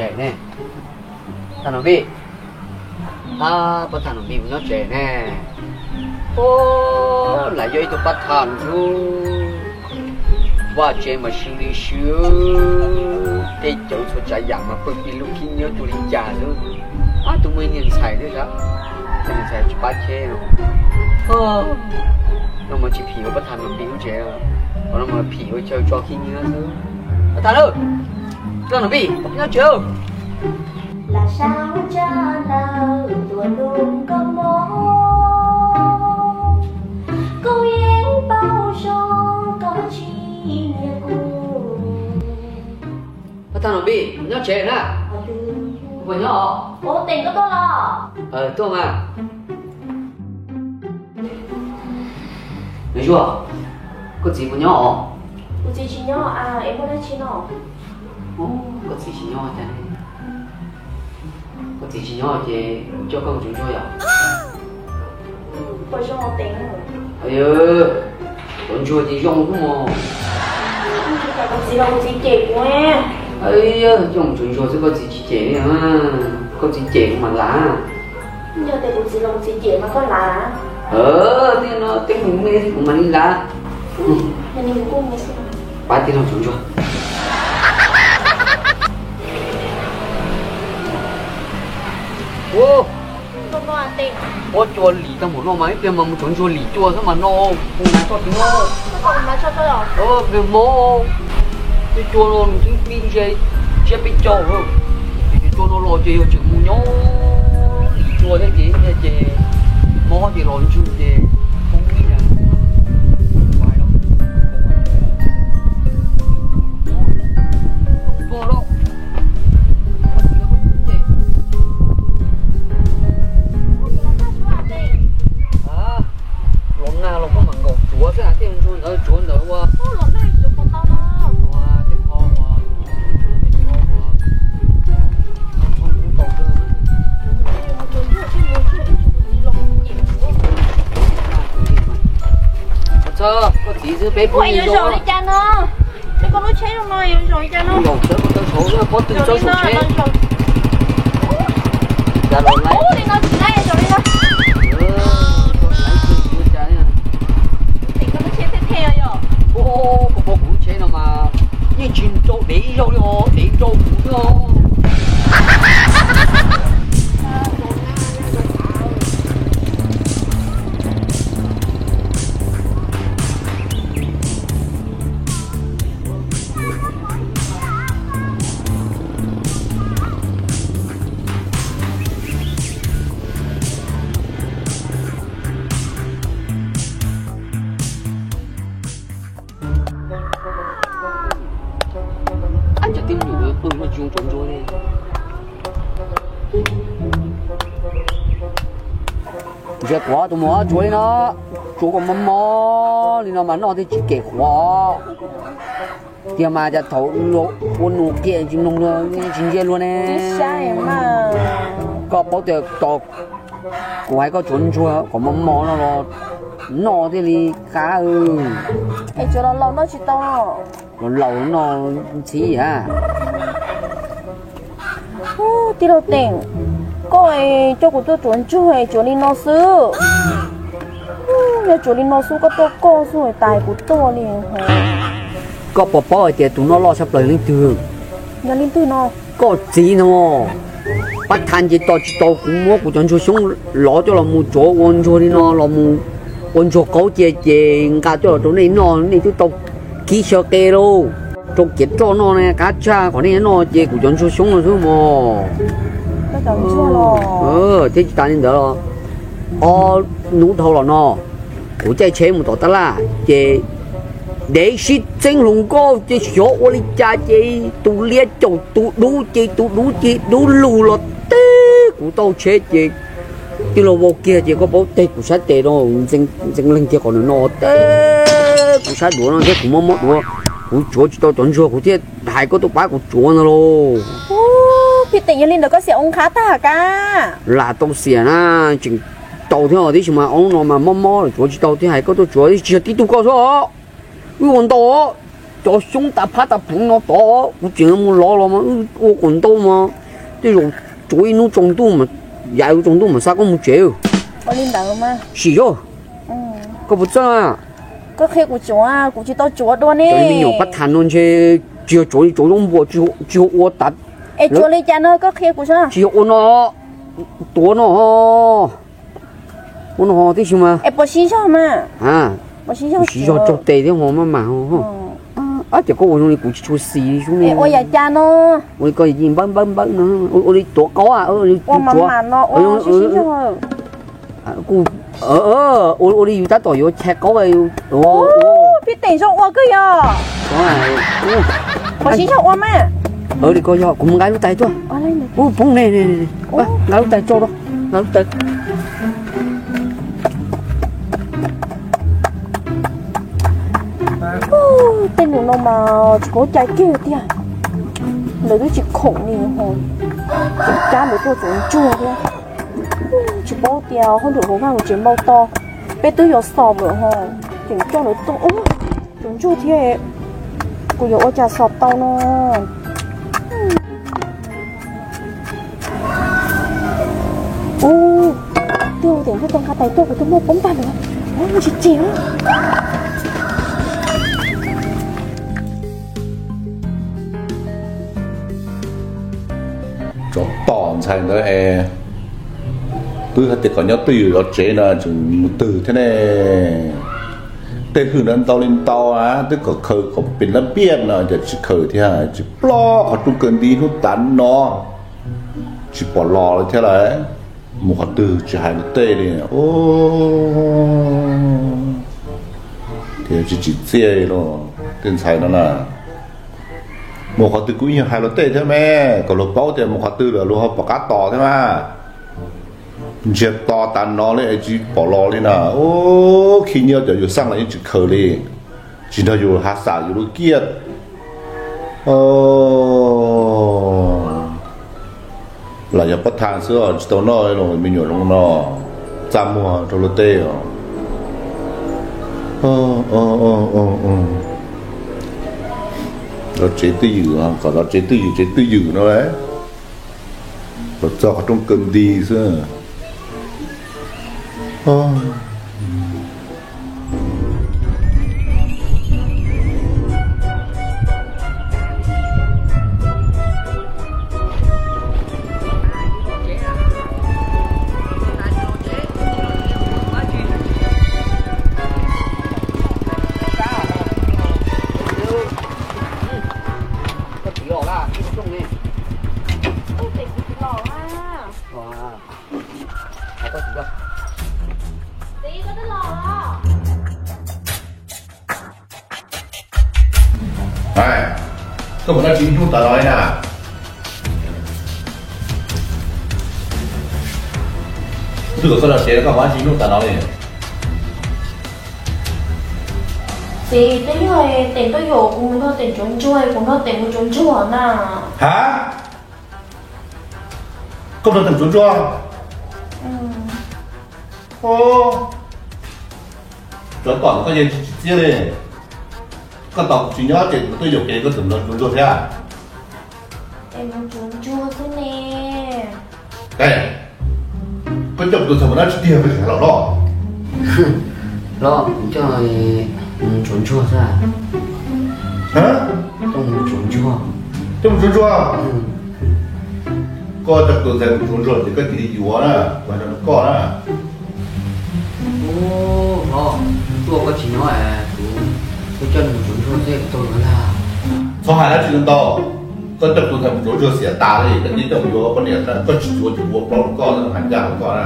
Tsev ne, Pab Thaj Nom Npis, ab, Pab Thaj Nom Npis mus nyob tsev ne. Ua, lam yog ib tug Pab Thaj ntxwb, vaj tsev mas sw li sw, tej cawv txhua tsav yam mas pw pib lub khib nyiab cuag li cas xwb. Ab, tus muaj ib niag ntxhais thiab sas, tus niag ntxhais tsis pab cheb no. No mas tsis phim ua Pab Thaj Nom Npis lub tsev, qhov no mas phim ua chaw tso khib nyiab xwb. Pab Thaj, Pab Thaj Nom Npis nyob tsev. Lam sau ntsa ntawm tuam ntuj koj mob, kuv yeej paub zoo koj tsis nyiam kuv. Pab Thaj Nom Npis nyob tsev na. Puas nyob os? Ua, Teem koj tuaj los? Tuaj mas. Nws Zuag, koj txiv puas nyob os? Kuv txiv tsis nyob, es muaj dab tsi no? Koj txiv tsis nyob cas ne? Koj txiv tsis nyob ces kuv coj koj mus tsuav ntsuag yom. Puas zoo os Teem? Tsuav ntsuag ces zoo kub mos. Kuv txiv los kuv txiv cem kuv. Coj mus tsuav ntsuag xwb koj txiv tsis cem li. Koj txiv cem kuv mas lav. Yog tias kuv txiv los kuv txiv cem mas koj lav. Tej no tej mus me xwb kuv mam li lav. Pab tij laug tsuav ntsuag. Pob cua lim tau npaum no mas ib pliag mas mus tsuav ntsuag lim cua xwb mas no. Kuv hnav tso twg no. Pliag mob, tej cua no nws twb pib ntse tsiab peb caug lawm. Ces cua no los ces yog tseem mus nyob lim cua thiab ces ib pliag ces mob ces los ntswg ces poob ib yam. Los nag los koj mam nkaum tsuav xwb, tej ntsuag ntawd tsuav ntawd ua. Koj txiv xwb peb pub yuav zaum li cas no? Koj lub tsheb no yuav zaum li cas no? Zaum sawv koj tau saud pob tw txawb saum tsheb. Cas los laib li no tsis laib zaum li no. Koj lub tsheb thiaj thiaj yom. Koj pom kuv lub tsheb no mas yeej tsis nrau dev ib zaug li os, dev nrau kuv xwb os. Ab, cov tib nyuam qw no tsis zoo tsuav ntsuag li. Ntsia kuv tus muam tsuav li no, tsuav kom mos mos li no mas noj thiaj tsis kem qhuav. Tiag mas cas thaum ua nus kiag tsis mloog luag, tsis ntsia luag ne. Koj paub tias tos kuv hais koj tsuav ntsuag kom mos mos no los noj thiaj li qab. Es tsuav los laus noj tsis tau. Los laus noj ntxhib a. Tij laug Teem, koj coj kuv tuaj tsuav ntsuag tsuav li no xwb. Yog tsuav li no xwb koj tuaj koj xwb tas kuv tuaj li. Koj puas paub hais tias tus noj loj tshaj plaws leej twg? Yog leej twg no? Koj txiv no. Pab Thaj ces tos tsis tau kuv muab kuv cov ntsuag xyoob lov coj los mus tsuav ua ntsuag li no los mus ua ntsuag qaub cia ces nqa coj los rau nej noj, nej twb tau kib xyaw qe lauj. Rau kiav roj noj ne qab tshaj, qhov nej noj ces kuv cov ntsuag xyoob no xwb mos. Thiab tsis tas li ntawd los, ob hnub dhau los no kuv caij tsheb mus tom tab laj ces dev sib txeeb hluas nkauj ces xyov ua li cas ces tus liab caum tus dub ces tus dub ces dub lug los teb kuv tauj tsheb ces tij laug vau kiag ces koj paub teg kuv sab tes no, ntxeev leeg kiag qhov no teb kuv sab duav no thiab kuv mob mob duav, kuv tsuav tsis tau cov ntsuag kuv thiaj hais koj tuaj pab kuv tsuav ntag lauj. Phim Teem, yog li ntawd koj xiam ua qhab tag kab. Lam tau xiam na, tseem tau thiab os, tiam sis mas ob hnub no mas mob mob tsuav tsis tau thiaj hais koj tuaj tsuav, tsis yog tib tug koj xwb os, wb ua ntau os. Cov xyoob tas phab tas pheev no tod kuv tseem mus lov los mas wb ua kom ntau mas tej zaum tsuav ib hnub tsaus ntuj mas, yav tsaus ntuj mas xa koj mus tsev. Ua li ntawd mas. Sim yog. Koj puas txawj? Koj qhia kuv tsuav, kuv tsis tau tsuav dua ne. Cov me nyuam pab tham no ntshe tsis yog tsuav li tsuav zaub npua, tsis yog ua tas. Es tsuav li cas no koj qhia kuv saib. Tsis yog ua no, tuav no, ua no tib si mas. Es puas sib zog mas? Puas sib zog, sib zog tsaug tes thiab ho maj mam ho. Ab, ces koj ua zoo li kuv tsis tshua xis li sub ne. Ua yam cas no? Ua li koj npawb npawb npawb no, ua li tuav qaub, ua li tsuav. Ua li yus tab tom yuav chais qaub. Pib teem zoo ua kawg yog. Puas sib zog ua mas? Li koj yog kuv mus nqa lub tais tuaj. Ub, poob ne, nqa lub tais tso rau, nqa lub tais. Tej num no mas tsis paub cai kiag tiag, lawv twb tsis khoom li ho, tseem cab lawv tuaj txuas ntsuag thiab. Tsis paub tias hauj lwm hauv vaj hauv tsev npau taws, peb twb yuav xom lawm ho, tseem coj lawv tuaj ub txuas ntsuag thiab. Kuv yuav ua cas xom tau no? Ub, twb tias ntuj tau nqa tais tuaj kuv twb muab poob tag lawm, tsis tseg. Tsov tom ntxhais ntawd es, twb hais tias kom nyob twj ywm zov tsev no tseem mus twg thiab ne. Tej hwj no ntau li ntau, twb kom khaws kom pem lab npiaj no cas tsis khaws thiab, tsis plob qhov rooj kaw nti hnub tav no, tsis pom los li thiab lawm. Mus qhov twg tsis hais luag tej li. Thiab tsis tsim txiaj li tej ntxhais no na. Mus qhov twg kuj ib nyuag hais luag tej thiab me, kom luag paub tias mus qhov twg lawm luag ho pom qab tos thiab mas. Ntsiag to tas no li es tsis pom los li na. Khib nyiab cov yus xaj los yeej tsis khaws li, tsis nrog yus hav xam yus lub kiaj. Lam yog pab tha xwb os, tsis tau noj los me nyuam zoo no, txaj muag rau luag tej os. Zov tsev twj ywm, kom zov tsev twj ywm, tsev twj ywm no los txog qhov rooj kaw nti xwb. Koj mus dab tsi hnub tas no li na? Twb kom koj los tsev, koj mus dab tsi hnub tas no li? Txiv, twb yog Teem tuaj yaum kuv mus nrog Teem tsuav ntsuag, kuv nrog Teem mus tsuav ntsuag na. Ha? Koj nrog Teem tsuav ntsuag? Tsov tom koj yeej tsis tsim txiaj li. Koj tos kuv tsis nyob ces kuv tuaj yaum ces koj tseem nrog tsuav ntsuag thiab. Mus tsuav ntsuag xwb ne. Koj coj kuv tus ntxhais mus dab tsi tiag koj tsis hais los loj? Los kuv coj mus tsuav ntsuag xwb. Coj mus tsuav ntsuag. Coj mus tsuav ntsuag? Koj coj kuv tus ntxhais mus tsuav ntsuag ces koj cia li yuav na, kuv hais rau koj na. Ub, los tuaj koj tsis nyob es kuv, koj coj nws mus tsuav ntsuag xwb kuv tau yuav ntag. Txhob hais dab tsi ntau, koj coj kuv tus ntxhais mus tsuav ntsuag xiam tas li, koj cia li coj mus yuav poj niam, koj tsis yuav ces kuv ua plaub rau koj, hais ncaj rau koj na.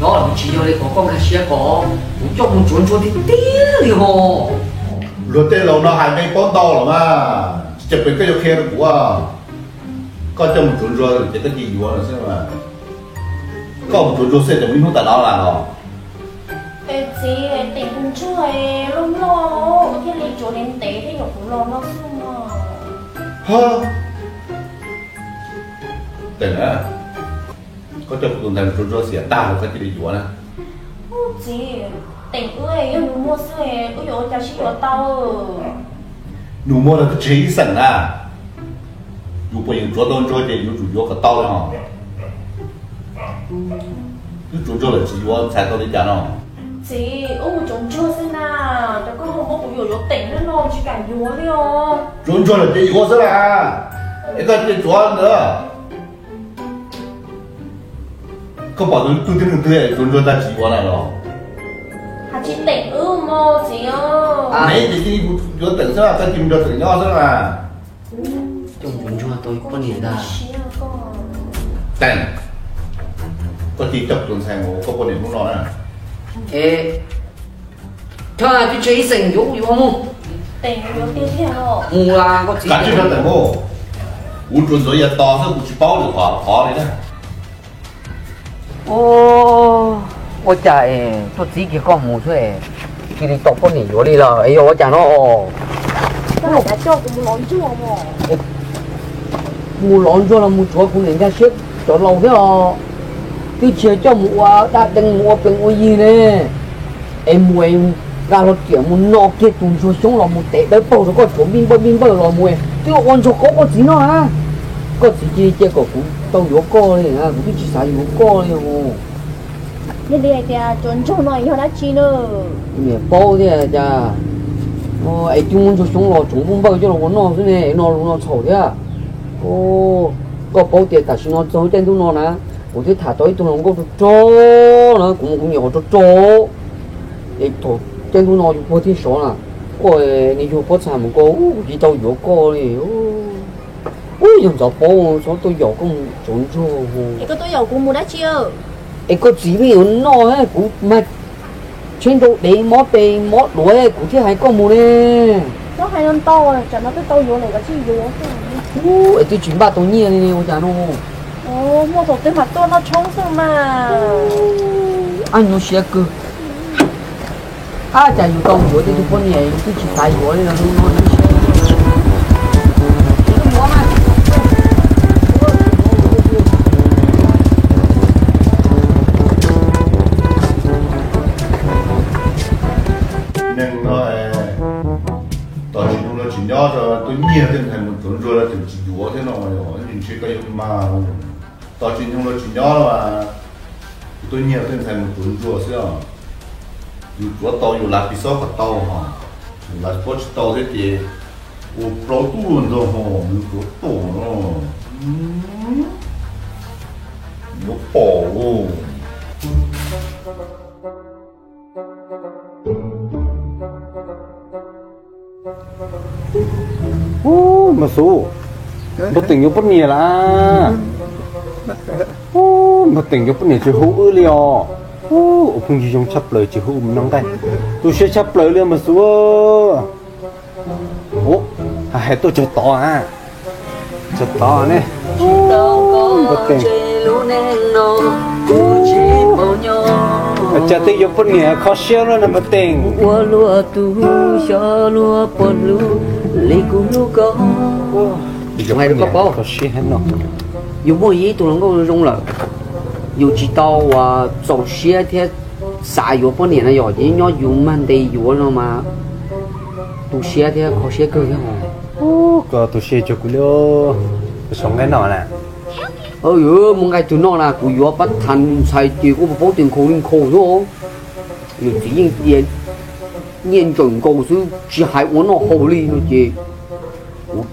Los kuv tsis yog li qhov koj nkag siab ko, kuv coj mus tsuav ntsuag tiag tiag li ho. Luag tej laus no hais me paub ntau los mas, tsis cas pes koj yuav qhia rau kuv. Koj coj mus tsuav ntsuag ces koj cia li yuav no xwb mas. Koj mus tsuav ntsuag xwb ces mus ib hnub tas no los? Es txiv, Teem tus ntsuag loj loj thiaj li tsuav ntev ntev thiaj yuav kuv los no xwb no. Teem, koj coj kuv tus ntxhais mus tsuav ntsuag xiam tag los koj cia li yuav na. Txiv, Teem wb yog nus muag xwb, wb yuav ua cas sib yuav tau? Nus muag los twb tsis yog ib xeem na. Yus puas yeem tsuav tau ntsuag ces yuav tsum yuav kom tau li hos. Twb tsuav ntsuag lawm tsis yuav ntxhais tau li cas no? Txiv, wb mus tsuav ntsuag xwb na, cov koj ho muab kuv yuam yuav teem no tsis kam yuav li os. Tsuav ntsuag lawm ces yuav xwb na, es koj cia tsuav ntawd. Koj pom tus twg tib neeg twg tsuav ntsuag tag tsis yuav na los? Has tsis teem wb mog txiv. Neb ces cia kuv yuav teem xwb, koj cia mus nrog teem nyob xwb na. Coj mus ntsuag tau poj niam ntag. Teem, koj cia coj tus ntxhais mus ua koj poj niam hnub no na. Es, thawj twb tsis ib xeem yuav yuav mus. Mus las koj txiv. Kav tsij nrog teem mus. Kuv tsuas ntxuav yav tos xwb, kuv tsis paub lwm qhov qhov li na. Ua cas es tuaj txib kiag koj mus xwb, cia li tau poj niam yuav li los es yog ua cas no? Mus lov ntsuag los mus tsuav kuv niam ncaj siab cov laus thiab os. Twb tsis yog coj mus ua dab dees mus ua plees ua yig ne. Es mus es nqa hlo riam mus no kiag tus ntsuag xyoob los mus tes dawb paug rau koj tsuav npij npawj npij npawj los mus es twb ua ntsuag qaub koj txiv no na. Koj txiv cia li cia kom kuv tau yuav koj li na, kuv twb tsis xav yuav koj li os. Yog li hais tias tsuav ntsuag no yog dab tsi na? Niam paub thiab cas. Es twb muab ntsuag xyoob los tsuav npij npawj coj los ua noj xwb ne, no lus no txhaum thiab. Koj paub tias tam sim no txog caij ntuj no na, kuv twb tham tau ib tug hluas nkauj rog rog na, kuv mus kuv niam qhov rog rog. Es thaum caij ntuj no yus puag thiaj sov na, koj nws yug pob txha mus koj, kuv tsis tau yuav koj li. Ub, yog ntxov paub txhob tuaj yaum koj mus tsuav ntsuag. Es koj tuaj yaum kuv mus dab tsi? Es koj txiv pheej yuav noj, kuv mas tsheb nrau dev mob tes mob duav kuv thiaj hais koj mus ne. Txhob hais no ntau, tsam no twb tau yuav lawm koj tsis yuav. Ub, es twb tsis npaj tau nyiaj li ne ua cas no? Muaj thaum twg mam tuaj noj tshoob xwb mas. Ab, nyuaj siab kawg. Ab, cas yus tau yuav tej tug poj niam yus twb tsis xav yuav li no. Neeg no, tos tsis nyoog los tsis nyob, tuaj nyiag tej ntxhais mus tsuav ntsuag los tseem tsis yuav thiab no, ntshe koj yuav mag. Tos tsis nyoog los tsis nyob los, kuv tuaj nyiag tej ntxhais mus tsuav ntsuag xwb os. Yus tsuav tau yus lav pisob kom tau hos, yus lav pisob tsis tau thiab ces ua plaub tub ntog hos yus tsuav tuaj no. Yuav pom. Ub, Mos Xus, Npawg Teem yuav poj niam lawm. Ub, Npawg Teem yuav poj niam tsis hu wb li os. Ub, ua phooj ywg zoo tshaj plaws tsis hu mus noj nqaij. Tu siab tshaj plaws li Mos Xus. Ub, hais tuaj txog tod a. Txog tod ne. Npawg Teem, cas twb yuav poj niam kho siab lawm na Npawg Teem. Ua luaj tus xyov luag puas hlub li kuv hlub koj. Kho siab no. Yus muaj ib tug hluas nkauj zoo lawm, yus tsis tau uas txaus siab thiab xav yuav poj niam no yom, ces nyob yus mag ntes yuav no mas tu siab thiab kho siab kawg thiab hos. Koj tu siab cuag kuv li, koj sau nqaij noj na. Mus nqaij twg noj na, kuv yuav pab thas ntxhais ces koj puas paub tias nkhaus li nkhaus xwb. Yus txiv yeej tias nyiaj ntsaum nkaus xwb tsis hais ua noj haus li no ces kuv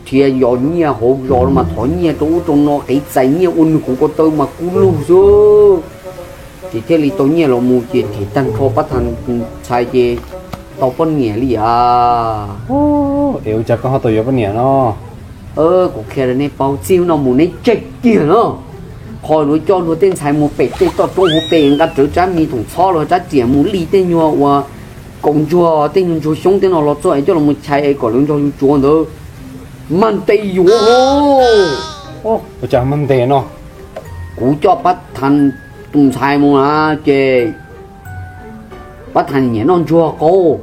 thiaj yos nyiaj hauv zos mas thov nyiaj rau ub rau no, qiv txais nyiaj ua nws kuv ko taw mas kub lug xwb. Ces thiaj li tau nyiaj los mus ces them tag nrho pab thas ntxhais ces tau poj niam li as. Es ua cas koj ho tau yuav poj niam no? Kuv qhia rau nej paub, txij no mus neb tseg kiag no. Qhov yuav coj luag tej ntxhais mus pem tej toj roob hauv pes nqa rawv tsab mis thoom txhob los tsab riam mus li tej nyuag uas kaus ntsuag tej nyuag ntsuag xyoob tej no los txog es coj los mus chais es kom lawv nrog yus tsuav ntawd, mag ntes yuav. Ua cas mag ntes no? Kuv coj pab thas tus ntxhais mus na, ces pab thas nyiam noj ntsuag qaub,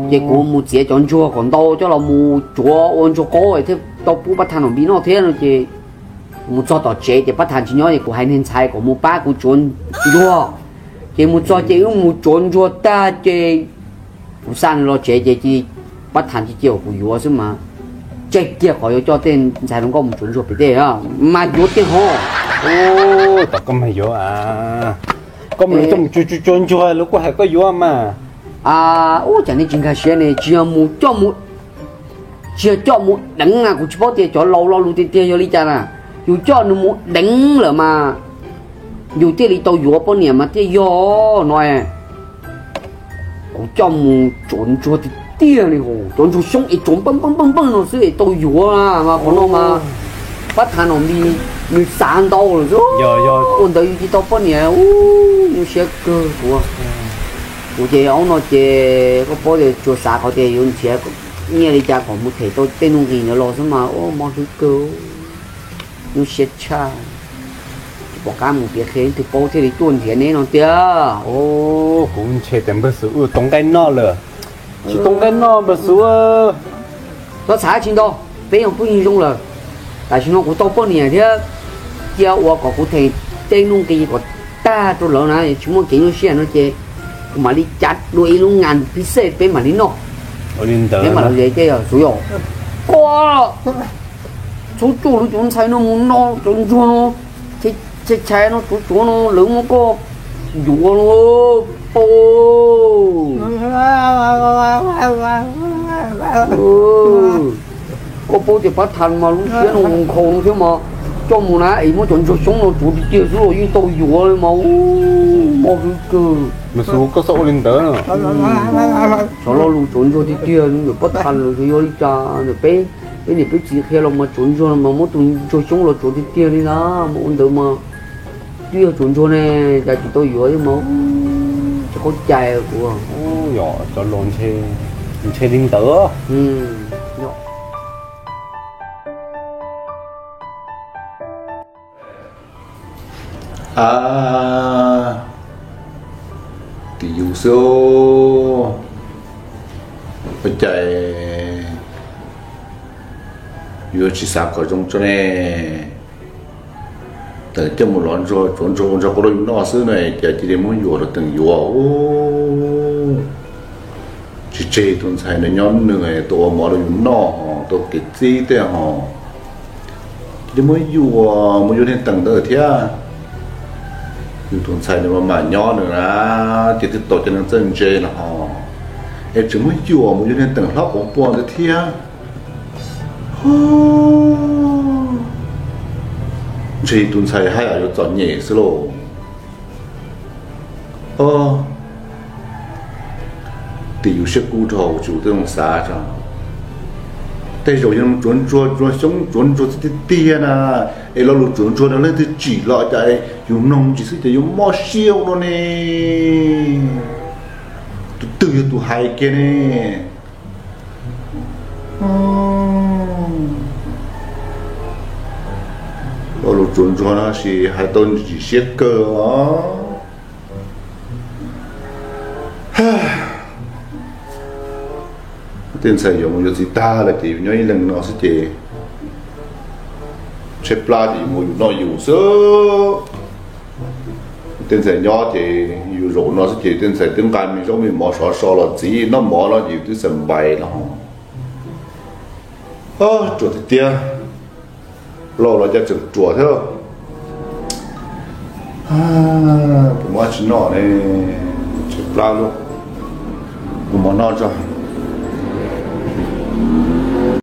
ces kuv mus txiav cov ntsuag kom ntau coj los mus tsuav ua ntsuag qaub thiaj tau pub pab thas nom npis noj thiab no ces mus txog tom tsev ces pab thas tsis nyob ces kuv hais niag ntxhais kom mus pab kuv tsuav ntsuag. Ces mus txog ces wb mus tsuav ntsuag tag ces kuv xa nws los tsev ces cia li Pab Thas cia cia kuv yuav xwb mas, tseg kiag qhov yuav coj tej ntxhais hluas nkauj mus tsuav ntsuag pem tej, mas yuav tiag ho. Tom koj mas yuav, koj mus yuav coj mus tsuav ntsuag lawv kuj hais koj yuav mas. Ub, cas nej tsis nkag siab ne, tsis yog mus coj mus, tsis yog coj mus deev na, kuv tsis paub tias cov laus lo lus tiag tiag yog li cas na. Yus coj nws mus deev lawm mas yus thiaj li tau yuav poj niam mas thiaj yog no. Kuv coj mus tsuav ntsuag tiag tiag li, tsuav ntsuag xyoob es tsuav npeej npeej npeej npeej no xwb es tau yuav mas qhov no mas Pab Thas no nws xav ntau lawm xwb. Ua ntawd yus tsis tau poj niam, nyuaj siab kawg kuv. Kuv ces ub no ces koj paub tias tsuas xav qhov tias yuav nrhiav nyiaj li cas kom mus them tau tej nuj nqis ntawd los xwb mas ua mob hlwb kawg. Nyuaj siab tshaj, tsis pom qab mus piav qhia leej twg paub thiaj li tuaj nrhiav neb no tiag. Kuv ntshe tias npawg Xus Ua tau nqaij noj lawm. Tsis tau nqaij noj npawg Xus Ua. Txhob xav tsis ntau, peb yog phooj ywg zoo lawm. Tam sim no kuv tau poj niam thiab, cia ua kom kuv them tej nuj nqis kom tag rau lawv na, tsis muaj kev nyuaj siab no ces kuv mam li cav dua ib lub nas phib xej peb mam li noj. Peb mam li ze tej yog Xus Ua, koj txhob coj lawv cov ntxhais no mus noj cov ntsuag no, chais chais no tsuav tsuav no lawv muab koj yuav los pab. Koj paub tias Pab Thas mas lub siab no nkhaus no thiab mas, coj mus na es muab cov ntsuag xyoob no tsuav tiag tiag xwb los yeej tau yuav li mas, mob hlwb kawg. Xov lo lus tsuav ntsuag tiag tiag, ntawm Pab Thas lawm yog li cas, ntawm peb, peb niam peb txiv qhia los mas tsuav ntsuag no mas muab tus ntsuag xyoob los tsuav tiag tiag li na, mas ua ntawd mas twb yog tsuav ntsuag ne, cas tsis tau yuav thiab mas, tsis qaub cai kuv. Cov laus ntshe li ntawd. A, tim yus xwb, ua cas yuav tsis xav kom zoo tso ne. Tawm coj mus lov ntsuag tsuav ntsuag ua ntsuag qau rau yus noj xwb no, cas cia li muab yuam rau teem yuav. Tsis tseg tus ntxhais ntawd nyob nws tus ua mov rau yus noj ho tau kev txib tej ho, cia li muab yuam mus yuav niag teem ntawd thiab. Yus tus ntxhais nws mas mam nyob nws na, ces twb tau cov neeg txawj ntse los ho, es tseem muab yuam mus yuav niag teem hlob quav npua ntawd thiab. Ntshe tus ntxhais haj yam yuav txom nyem xwb lauj. Tim yus siab kub dhau tsis ua tej zoo xav tso. Tej zaum yog tsuav ntsuag tsuav xyoob tsuav ntsuag tiag tiag na, es lo lus tsuav ntsuag no leej twg tsim los cas yus mloog ntsis xwb ces yuav mob siab ua luaj ne. Tus twg yog tus hais kiag ne? Lo lus tsuav ntsuag no sis hais tau ntsim siab kawg os. Tej ntxhais yuav mus yuav txiv tag lawm ces yus nyob ib leeg no xwb ces tshaib plab ces yus mus yus noj yus xwb. Tej ntxhais nyob ces yus zaum no xwb ces tej ntxhais twb nqa me zaub me mov sov so los txiv noj mov no ces yus twb xav npais los. Ruam tiag tiag, laus los cas tseem ruam thiab. Kuv muab tsis noj ne, tshaib plab lauj. Mus mov noj tso.